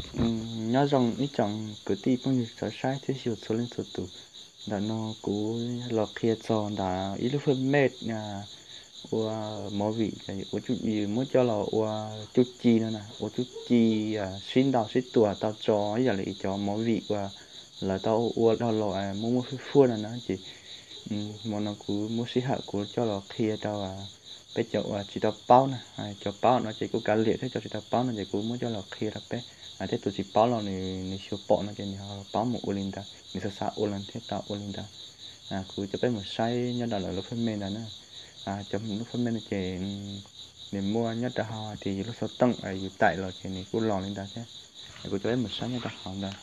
Nyob zoo ib tsoom kwv tij phooj ywg txhua saib thiab xyuas txhua leej txhua tus. Ntawm no kuv los qhia txog ntawm ib lub fab mej ua movie, ua, muab coj los ua cuj ci no na, ua cuj ci sib ntaus sib tua tau tso ib yam li cov movie uas lawv tau ua dhau los muaj muaj fuaj fuaj no na ces hmo no kuv muab sij hawm kuv coj los qhia rau peb cov uas tsis tau paub na, cov paub no ces kuj kav liam thiab, cov tsis tau paub no ces kuv muab coj los qhia rau peb thiab. Tus tsis paub los nws xyuas pom no ces nws ho paub mus ua li ntawd, nws xav xav ua los thiaj tau ua li ntawd. Kuv coj peb mus saib nyob rau lawv lub fab mej ntawd na. Cov lub fab mej no ces nws muaj nyob rau hauv hais tias yus lub xov tooj yus taim los ces nws kuj los li ntawd thiab. Kuv coj peb mus saib nyob rau hauv ntawd.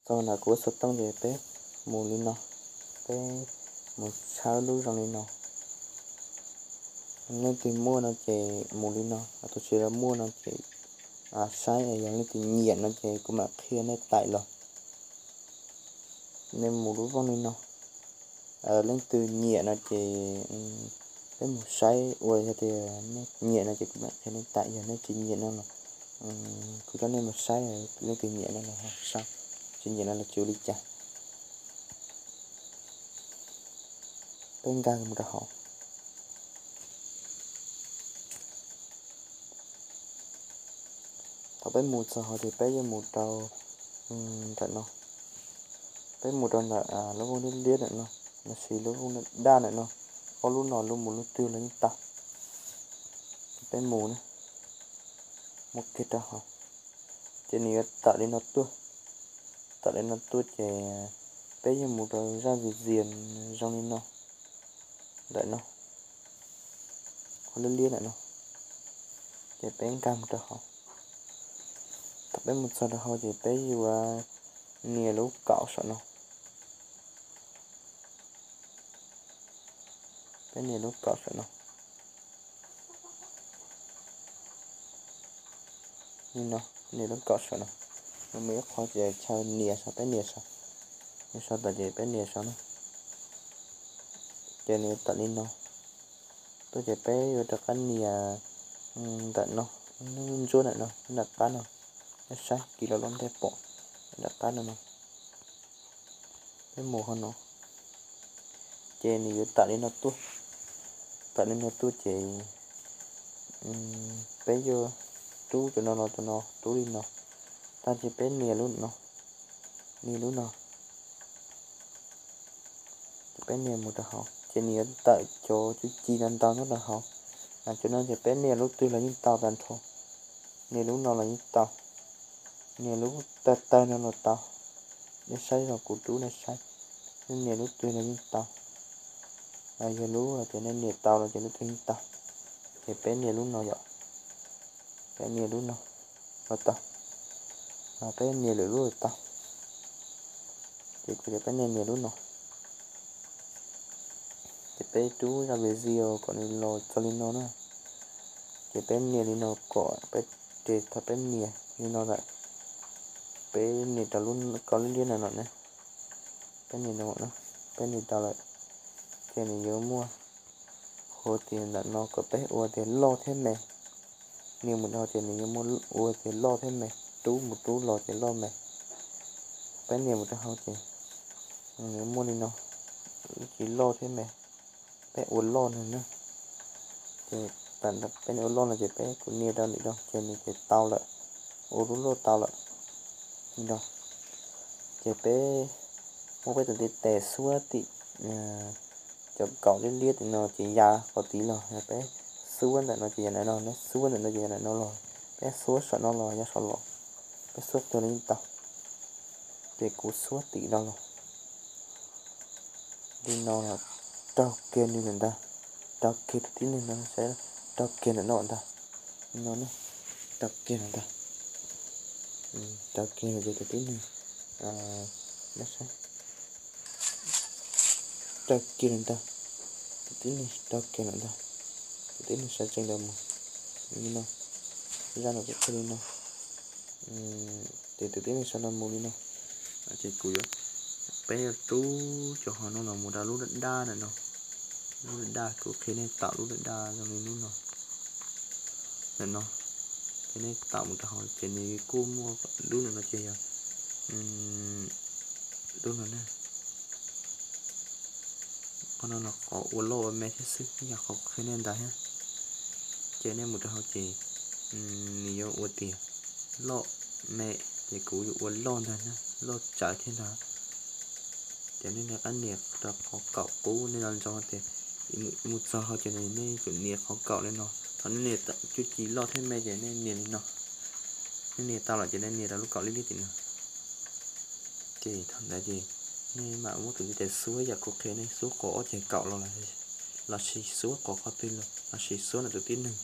Txog ntawm kuv lub xov tooj ces peb mus li no, peb mus tshawb lub zoo li no. Leej twg muaj no ces mus li no, tus tsis tau muaj no ces saib, yog leej twg nyiam no ces kuv mam qhia nej taim los. Nej mus lub vooj li no, leej twg nyiam no ces peb mus saib ua, yog tias nej nyiam no ces kuv mam qhia nej taim, yog nej tsis nyiam no los kuv coj nej mus saib, leej twg nyiam no los saib, tsis nyiam no los tsis ua li cas. Peb nkag mus rau hauv. Thaum peb mus txog hauv ces peb yuav mus rau ntawm no, peb mus rau ntawm lub vooj liab liab ntawm no, los sis lub vooj daj ntawm no, ob lub no lub mus lub twg los yeej tau. Peb mus na, mus kiag rau hauv, ces nws yuav tawm li no tuaj. Tawm li no tuaj ces peb yuav mus rau zaj video zoo li no, ntawm no, qhov liab liab ntawm no, ces peb nkag mus rau hauv. Thaum peb mus txog rau hauv ces peb yuav nias lub kaum saum no. Peb nias lub kaum saum no. Li no, nias lub kaum saum no. Nws muaj ib qho ces chaw nias saum, peb nias saum. Nias saum tawm ces peb nias saum na. Ces nws tawm li no tuaj ces peb yuav rov qab nias ntawm no, lub ntsuab ntawm no, nram qab no. Nej saib kis los loj ntej pom, nram qab no no. Peb mus qhov no, ces nws yuav tawm li no tuaj. Tawm li no tuaj ces peb yuav rub cov no los, cov no rub li no, tag ces peb nias lub no, nias lub no, ces peb nias mus rau hauv ces nws yuav tawm cov cuj ci no ntau nyob rau hauv. Cov no ces peb nias lub twg los yeej tau tag nrho, nias lub no los yeej tau, nias lub tawg tawg no los tau. Nej saib los kuv rub nej saib, nej nias lub twg los yeej tau. Yog lub tias nej nias tau los ces lub twg yeej tau. Ces peb nias lub no yom, peb nias lub no los tau, peb nias lwm lub los tau. Ces kuv cov peb nias nias lub no, ces peb rub zaj video kom nws los txog li no na. Ces peb nias li no kom peb, ces thaum peb nias li no lawm, peb nias rau lub kaum liab liab no no ne, peb nias no, peb nias tau lawm, ces nws yuav muaj qhov tias ntawm no kom peb ua tias loj thiab me. Nias mus rau ces nws yuav muaj ua tias loj thiab me, rub mus rub los ces loj me. Peb nias mus rau hauv ces nws yuav muaj li no, lub tsis loj thiab me, peb ua loj no na. Ces peb ua loj no ces peb kuv nias rau ntawm no ces nws ces tau lawm, ua lub loj tau lawm. Li no, ces peb muab peb tus ntiv tes xuab tim cov kaum liab liab tim no ces ya qhov tid los, yog peb xuab ntawm no ces ya ntawm no, xuab ntawm no ces ya ntawm no los, peb xuab saum no los ya saum los, peb xuab twg los yeej tau. Ces kuv xuab tim no los. Li no, raug kiag nws lawm ntag, raug kiag tus tib neeg no saib, raug kiag ntawm no ntag. Li no, raug kiag ntawm ntag, raug kiag ntawm ces tus tib neeg, nej saib, raug kiag ntawm ntag, tus tib neeg raug kiag ntawm ntag, tus tib neeg sawv tsees los mus li no, zaj no kuj qhia li no. Ces tus tib neeg sawv los mus li no, ces kuv yuav, peb yuav rub cov hauv no los mus rau lub daj daj ntawm no, lub daj daj kuv qhia nej tawm lub daj daj zoo li lub no, ntawm no, Ces nej tawm mus rau hauv ces nws kuj muaj lub no no ces yog lub no na. Qhov no no qhov ua loj ua me thiab xwb, yog qhov qhia nej ntawd thiab. Ces nej mus rau hauv ces nws yuav ua tias loj me, ces kuv yuav ua loj ntag na, loj tsawv thiab ntag. Ces nej rov qab nias rau qhov kaum qub, nej los ntsoov tias mus txog hauv ces nej yuav tsum nias qhov kaum li no. Thaum nej nias cuj ci loj thiab me ces nej nias li no. Nej nias tau lawm ces nej nias rau lub kaum liab liab tim no. Ces thaum ntawd ces nej mam muab tus ntiv tes xuab yam kuv qhia nej, xuab qhov ob ceg kaum los, los sis xuab qhov qhov twg los, los sis xuab ntawm tus tib neeg,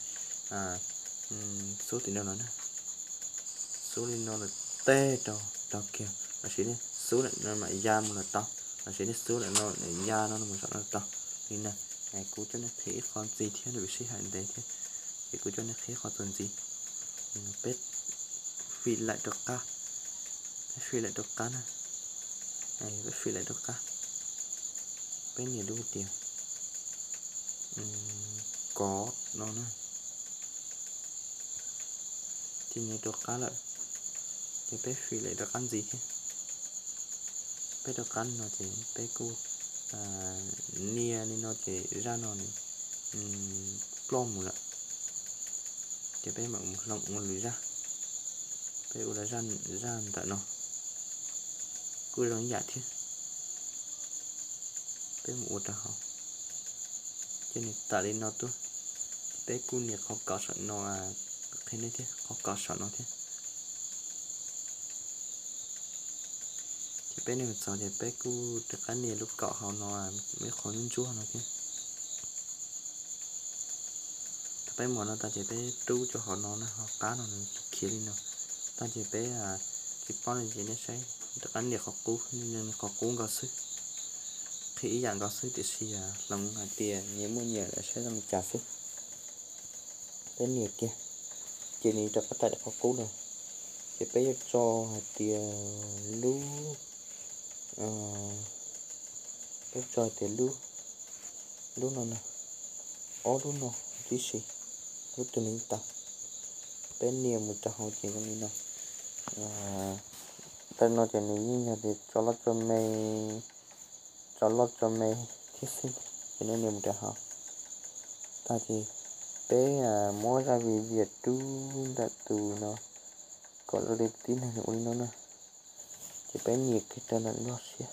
xuab tim no los na. Xuab li no los teg rau, rau kiag, los sis nej xuab ntawm no mam ya mus los tau, los sis nej xuab ntawm no ya no mus saum no los tau. Li na, kuv coj nej qhia ib qho ntxiv thiab, nws sib hais ntev thiab, ces kuv coj nej qhia ib qho txuas ntxiv. Peb fim laim rov qab, peb fim laim rov qab na, peb fim laim rov qab, peb nias lub tias kov no na. Ces nias rov qab lawm, ces peb fim laim rov qab ntxiv thiab. Peb rov qab li no ces peb kuj nias li no ces zaj no nws ploj mus lawm. Ces peb mam mus hloov ua lwm zaj, peb ua zaj ntawm no kuj zoo ib yam thiab. Peb mus ua rau hauv, ces nws tawm li no tuaj, ces peb kuj nias qhov kaum saum no, qhia nej thiab, qhov kaum saum no thiab. Ces peb nias txog ces peb kuj rov qab nias lub kaum hauv no, ib qho ntsuab ntsuab no thiab. Thaum peb mus no tag ces peb rub cov hauv no na, hauv qab no nws khiav li no. Tag ces peb tsis paub no ces nej saib, rov qab nias qhov qub, qhov qub nkaus xwb. Qhia ib yam nkaus xwb tiam sis hloov hais tias nyias muaj nyias lawm saib zoo li cas xwb. Peb nias kiag, ces nws rov qab tawm qhov qub no. Ces peb yuav tso hais tias lub, peb tso hais tias lub, lub no no, ob lub no tib si, lub twg los yeej tau. Peb nias mus rau hauv ces zoo li no. Tej no ces nws yeej yog tias tso loj tso me, tso loj tso me thiab xwb, ces nej nias mus rau hauv. Tag ces peb muab zaj video rub ntawm tus no kom lawv li tib neeg ua li no na. Ces peb nias kiag rau ntawm lub siab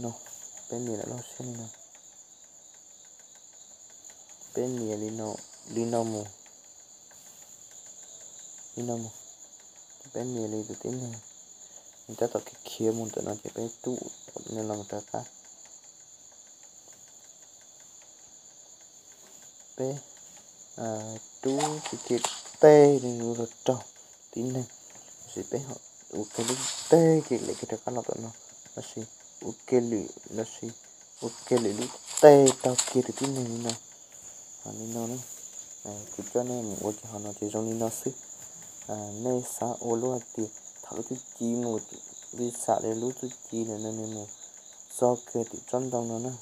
no, peb nias ntawm lub siab li no. Peb nias li no, li no mus, li no mus. Peb nias li tus tib neeg, nws tab tom khiav khiav mus ntawm no ces peb rub no los rov qab. Peb rub kiag teg li los raug tib neeg, lossis peb ua kiag lub teg kiag lem kiag rov qab los tom no, lossis ua kiag lwm, lossis ua kiag lwm lub teg raug kiag tus tib neeg li no. Li no na, kuv coj nej mus ua kiag hauv no ces zoo li no xwb. Nej xav ua lub hais tias thaum lub txuj ci mus, li xam li lub txuj ci ntawm no nws mus txog kiag tim tsob ntoo no na,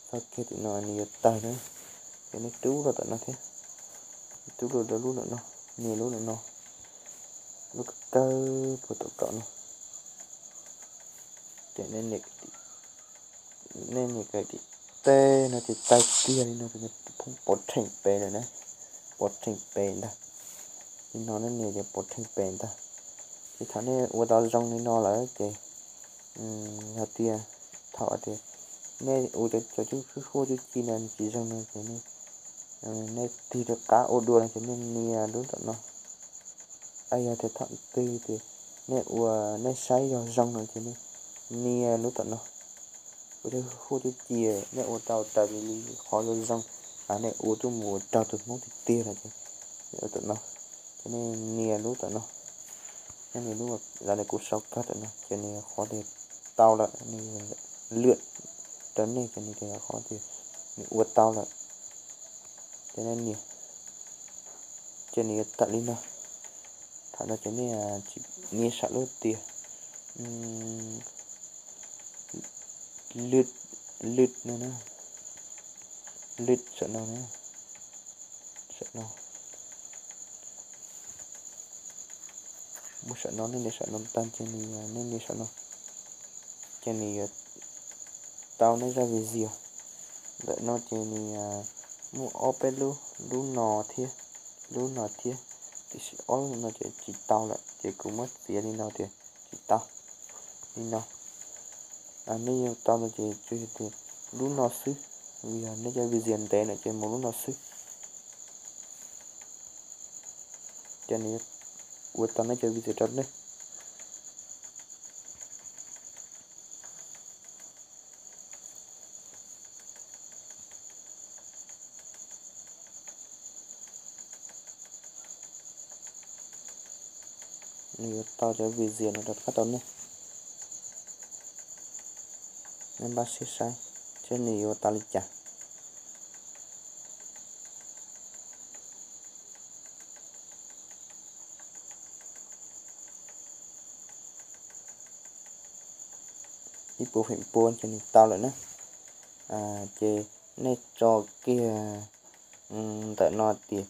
txog kiag tim no nws yuav tawg na, ces nej rub rau tom no thiab, rub rau lub ntawm no, nias lub ntawm no, lub kawg puag tom kaum no. Ces nej nias kiag tim teg no ces tawg kiag li no, poob pov rheem pem lawm na, pov rheem pem ntag. Li no nej nias ces pov rheem pem ntag. Ces thaum nej ua tau zoo li no lawm ces yog tias thaum tias nej ua cov cov cuj huj cuj ci no tsis zoo no ces nej tig rov qab ua dua no ces nej nias lub tom no. Yog tias thaum twg tias nej ua nej saib yog zoo no ces nej nias lub tom no. Ua cov huj cuj ci nej ua tau raws li qhov zoo zoo, nej ua tuaj mus ua raug tus Hmoob tiag tiag lawm ces nej ua tom no, ces nej nias lub tom no. Nej nias lub, los nws kuv sau kag tom no ces nws qhov tias tau lawm, nws lwm rau nej ces nws qhov tias nws ua tau lawm. Ces nej nias, ces nws yuav tawm li no. Thaum no ces nej nias saum lub tias lwm, lwm no na, lwm saum no na, saum no, Mus saum no, nej nias saum no tag ces nws, nej nias saum no ces nws yuav tau nej zaj video. Ntawm no ces nws muaj ob peb lub, lub no thiab, lub no thiab, tiam sis ob lub no ces tsis tau lawm ces kuv muab txiav li no tias tsis tau. Li no, nej yuav tau no ces tsuas yog tias lub no xwb, vim yog nej cov video ntev no ces mus lub no xwb. Ces nws yuav ua tau nej cov video rau nej. Nws yuav tau cov video no rov qab rau nej. Nej npaj siab saib seb nws yuav tau li cas. Ib puas feem pua ces nws tau lawm na. Ces nej tso kiag ntawm no tias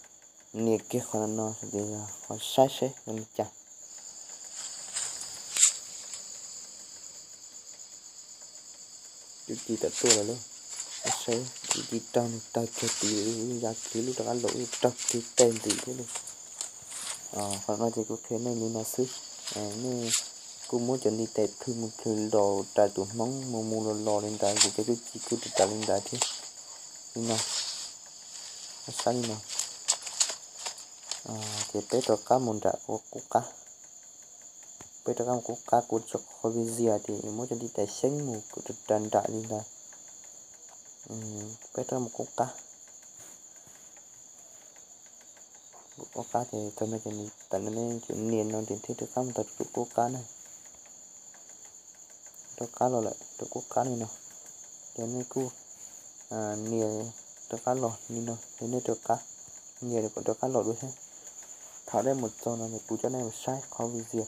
nias kiag qhov no no tias yog qhov saib seb zoo li cas. Twb ci tom tuaj lawm lauj. Saib, twb ci raug nws tawg kiag tid, ya kiag lub rov qab los wb raug kiag tej ntxiv thiab lauj. Qhov no ces kuv qhia nej li no xwb. Nej kuj muab cov ntiv tes plhws mus plhws los raws tus hmoob mus mus los los li ntawd, ces cov twb ci kuj raws raws li ntawd thiab. Li no, saib li no. Ces peb rov qab mus nram qub qab. Peb rov qab mus qub qab, kuv tso qhov video tias muab cov ntiv tes xyeeb mus raws nraim li ntawd. Peb rov qab mus qub qab. Qub qab ces thaum no ces nws tam no nej nias no ces thiaj rov qab mus tau rau qub qab na. Rov qab los lawm rau qub qab li no. Ces nej kuj nias rov qab los li no, ces nej rov qab nias kom rov qab los dua thiab. Thaum nej mus txog no ces kuv coj nej mus saib qhov video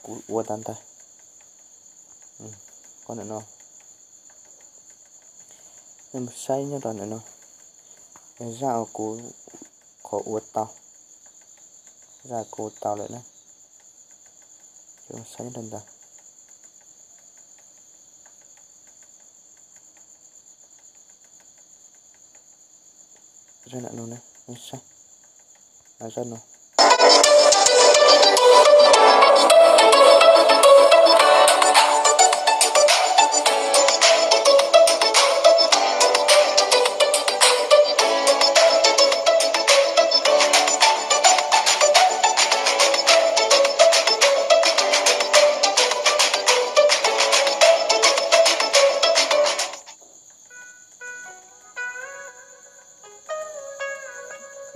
kuv ua tas ntawd. Qhov ntawm no, nej mus saib nyob rau ntawm no, zaj uas kuv qhov ua tau, zaj kuv ua tau lawm na. Ces mus saib nyob rau ntawd. Zaj no, nej saib, zaj no.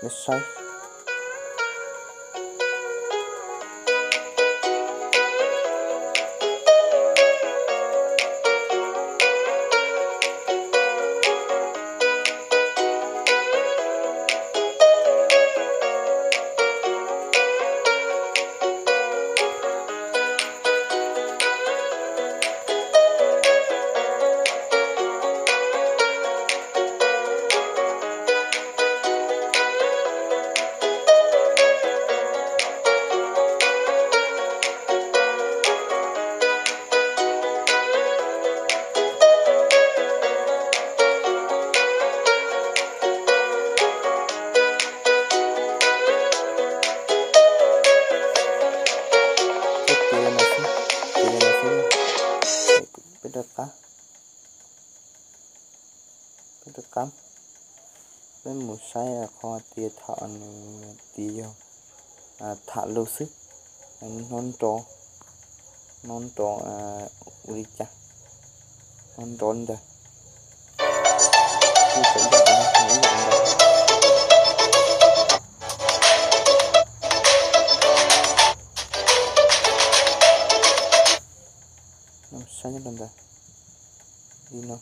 Nej saib. Peb rov qab, peb rov qab, peb mus saib qhov tias thaum nws tias yog tham lus xwb, hnov nrov, hnov nrov ua li cas, hnov nrov li ntawd. Kuj tseem ib yam ntawd. Saib nyob rau ntawd li no.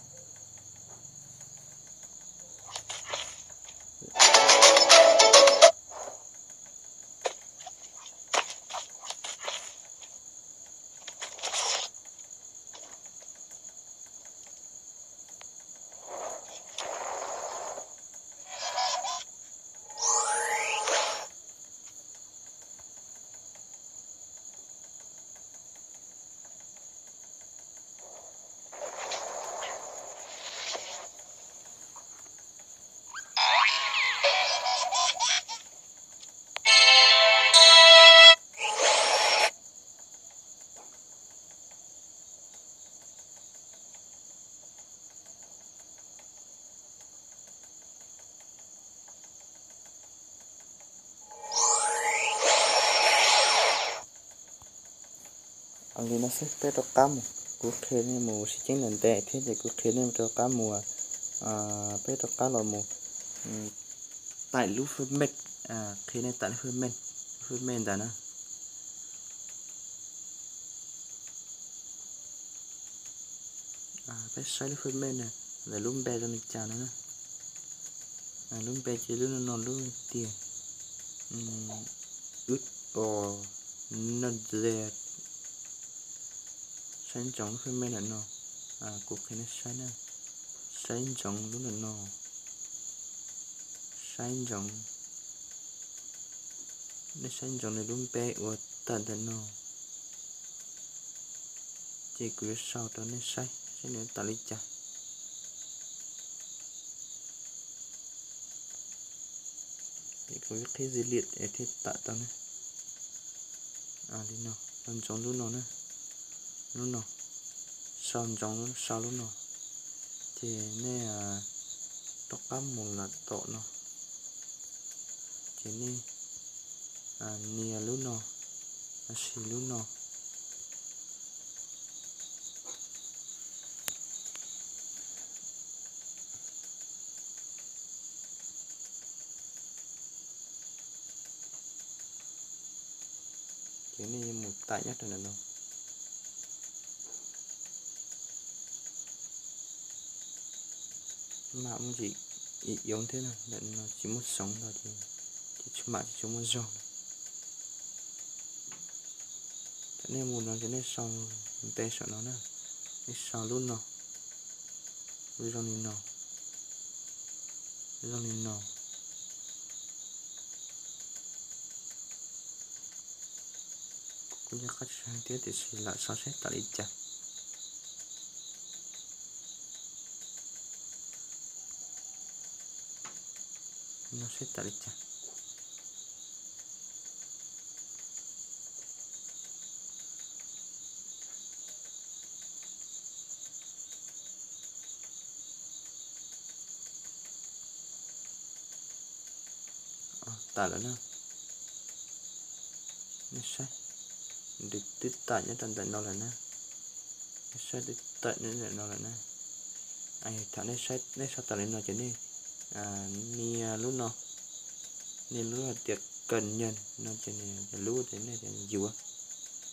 Li no xwb peb rov qab mus, kuv qhia nej mus sib ceeb ntev ntev thiab ces kuv qhia nej rov qab mus, peb rov qab los mus taim lub fwj mej, qhia nej taim lub fwj mej, lub fwj mej ntawd na. Peb saib lub fwj mej na, ntawm lub npe zoo li cas no na. Lub npe ces lub no no lub tiag, wb os, no ze. Saib ntsoov lub fwj mej ntawm no, kuv qhia nej saib na. Saib ntsoov lub ntawm no, saib ntsoov, nej saib ntsoov nws lub npe ua tawm ntawm no. Ces kuv yuav sau rau nej saib saib nws tawm li cas. Ces kuv yuav qhib zis liam es thiaj tawm tau ne. Li no, sau ntsoov lub no na, lub no, sau ntsoov sau lub no. Ces nej rov qab mus lawm tom no, ces nej nias lub no, lossis lub no. Ces nej yuav mus taim nyob rau ntawm no. Mam muaj tsis ib yoov thiab na, ntawm no tsis muaj xoov ntau ces, ces tsis mam tsis tshua muaj zog na. Ces nej mus no ces nej sau npe saum no na, nej sau lub no, lub zoo li no, zoo li no. Kuv nco qab tsis heev thiab tiam sis lam sau saib tawm li cas. No saib tawm li cas. Tawm lawm na. Nej saib, nws twb tawm nyob rau ntawm no lawm na. Nej saib twb tawm nyob ntawm no lawm na. Thaum nej saib tawm li no ces nej nias lub no, nias lub hais tias kawm nyeem no ces nws lub ces nej tias yuav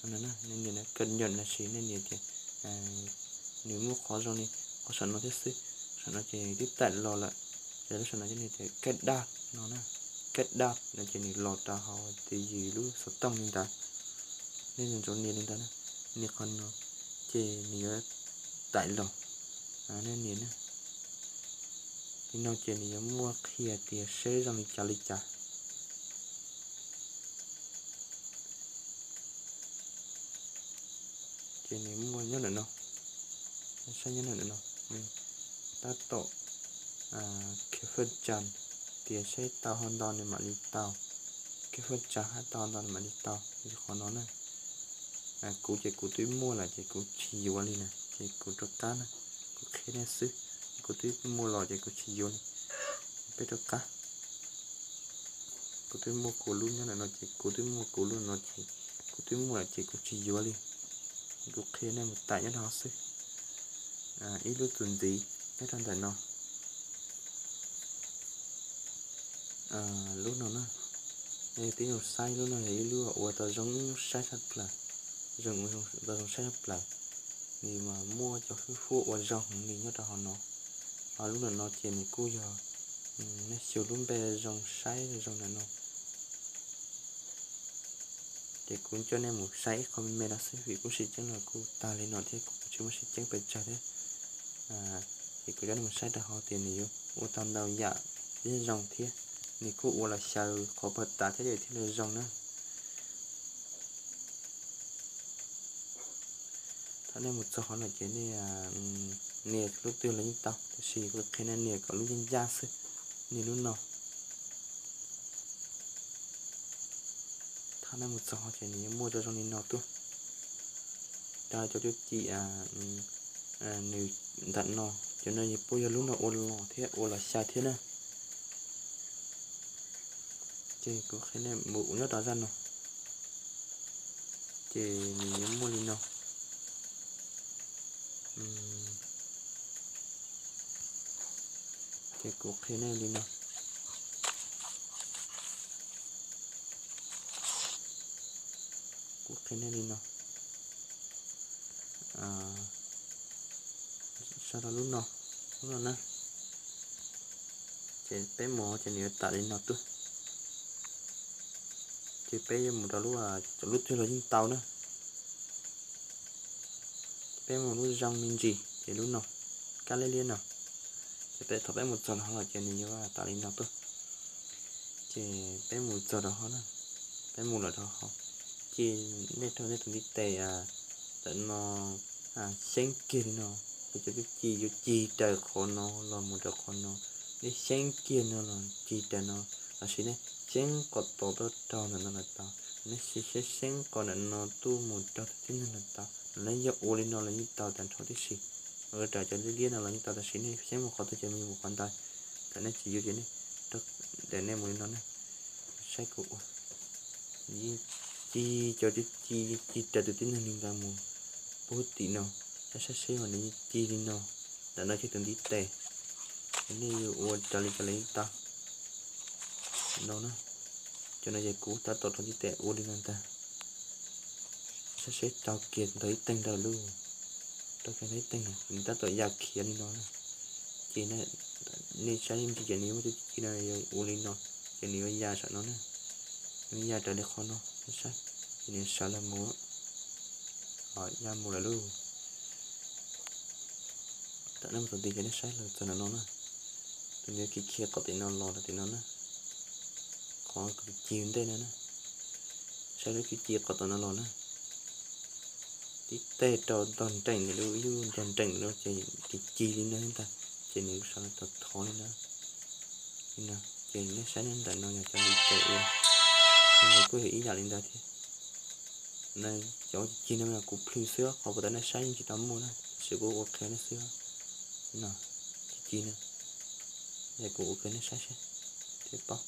no, nej nias kawm nyeem lossis nej nias tias nws muaj qhov zoo li qhov saum no thiab xwb. Saum no ces twb tawm los lawm, ces lub saum no ces nws tias kaj daj no na, kaj daj no ces nws los rau hauv twj ywm lub xov tooj li ntawd. Nej ntsoov nias li ntawd na, nias qhov no ces nws yuav taim los. Nej nias na, li no ces nws yuav muaj qhia tias seb zoo li cas li cas. Ces nws muaj nyob ntawm no, saib nyob ntawm no, tab tom khiav fwj tsa, tias saib tau ho nto nws mam li tau, khiav fwj tsa hab tau ho nto nws mam li tau li qhov no na. Kuv ces kuv twb muaj lawm ces kuv tsis yuav li na, ces kuv rov qab na, kuv qhia nej xwb, kuv twb muaj los ces kuv tsis yuav li. Peb rov qab, kuv twb muaj kuv lub nyob ntawm no ces kuv twb muaj kuv lub no ces kuv twb muaj lawm ces kuv tsis yuav li. Kuv qhia nej mus taim nyob rau hauv xwb. Ib lub txuas ntxiv nyob rau ntawm no. Lub no na, nej tib zoo saib, lub no yog ib lub ua tau zoo saib tshaj plaws, zoo tau zoo saib tshaj plaws. Nws mas muaj cov hwj huaj ua zoo heev li nyob rau hauv no. Ho lub ntawm no ces nws kuj yog, nej xyuas lub npe zoo saib zoo ntawm no. Ces kuv coj nej mus saib ib qho me me no xwb vim kuv sib ceeb los kuj tag li no thiab kuv tsis muaj sib ceeb pes tsawg thiab. Ces kuv coj nej mus saib rau hauv tias nws yuav ua tau ntau yam thiab zoo thiab, nws kuj ua los xyaw qhov pag tas thiab thiaj li zoo na. Thaum nej mus txog qhov no ces nej nias lub twg los yeej tau, tab sis kuv qhia nej nias kom lub ncaj ncaj xwb, nias lub no. Thaum nej mus txog qhov ces nws yuav muaj cov zoo li no tuaj. Cov cov cuj ci nws ntawm no, cov no puab yog lub no ua los thiab ua los xyaw thiab na. Ces kuv qhia nej mus ua nyob rau zaj no. Ces nws yuav muaj li no. Ces kuv qhia nej li no, kuv qhia nej li no, sau rau lub no, lub no na. Ces peb mus ces nws yuav tawm li no tuaj. Ces peb yuav mus rau lub, lub twg los yeej tau na. Peb mus lub zoo me ntsis ces lub no, kab liab liab no. Ces peb thaum peb mus txog rau hauv ces nws yuav tawm li no tuaj. Ces peb mus txog rau hauv na, peb mus lawm rau hauv, ces nej rau nej tus ntiv tes ntawm no xyeeb kiag li no, ces cov cuj ci yuav ci raws qhov no los mus rau qhov no. Nej xyeeb kiag no los ci raws no, los sis nej xyeeb qhov tod tuaj raug ntawm no los tau. Nej xyeeb xyeeb qhov ntawm no tuaj mus raug tus tib neeg los tau. Lawv yeej ua li no los yeej tau tag nrho tib si. Ua raws cov liab liab no los yeej tau, tab sis nej xyeeb mus qhov twg ces mus qhov ntawd. Thaum nej tsis yuav ces nej, ntawm nej mus li no ne, saib kuv ua. Yeej ci cov cuj ci, yeej ci raws tus tib neeg li ntawd mus puag tim no. Saib saib seb uas nws yeej ci li no, ntawm no ces tus ntiv tes, nej yuav ua raws li cov lawv yeej tau no na. Cov no ces kuv tab tom rau ntiv tes ua li no ntag. Saib seb raug kiag ntawm ib teeg ntawd lauj, raug kiag ntawm ib teeg no, nws tab tom ya khiav li no na. Ces nej saib ntsis ces nws yuav muaj cuj ci no ua li no, ces nws yuav ya saum no na. Nws ya raws li qhov no, nej saib, ces nws sawv los mus, ya mus lawm lauj. Thaum nej mus txog tid ces nej saib los txog ntawm no na, tus nws yuav khiav khiav qhov tim no los rau tim no na, qhov kuv ci ntej no na. Saib lub cuj ci qhov tom no los na, tib teg rau ntog nreem li lub yug ntog nreem li no ces ci ci li no ntag, ces nws sawv los thov li no. Li no, ces nej saib nej ntawm no yog cov ntiv tes ua, nws kuj yog ib yam li ntawd thiab. Cov ci ci no kuv plhws xwb, qhov puas tau nej saib yeej tsis tau muaj na, tab sis kuv ua qhia nej xwb no. Ci ci no, es kuv ua qhia nej saib seb thiaj paub.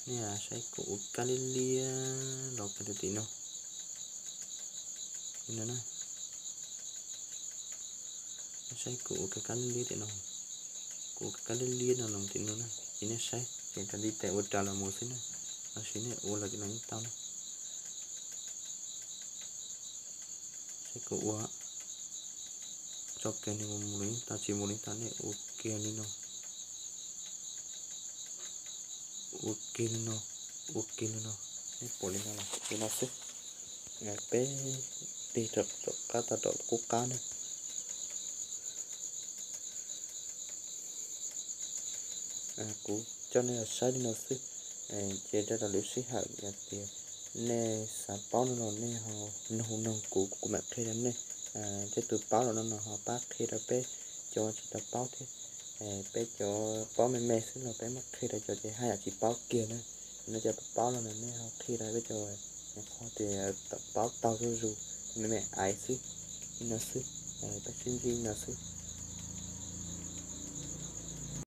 Nej saib kuv ua kab liab liab los kiag rau tim no. Li no na, nej saib kuv ua kiag kab liab liab tim no, kuv ua kiag kab liab liab no los tim no na, ces nej saib ces rau ntiv tes ua raws los mus xwb na, los sis nej ua los tim no yeej tau na. Saib kuv ua tso kiag nws mus mus li tau, tsis mus li tau nej ua kiag li no, ua kiag li no, ua kiag li no, nej pom li no los li no xwb. Peb tig rov qab tau rau qub qab na. Kuv coj nej los saib li no xwb, ces rau rau lwm sij hawm yog tias nej xav paub no los nej ho noog noog kuv, kuv mam qhia rau nej. Tej tus paub los no no ho pab qhia rau peb cov tsis tau paub thiab. Peb cov paub me me xwb los peb muab qhia rau cov ces haj yam tsis paub kiag na. Nej cov paub los no nej ho qhia rau peb cov qhov tias paub tau zuj zus, me me aiv xwb, li no xwb, peb sib ntsib li no xwb.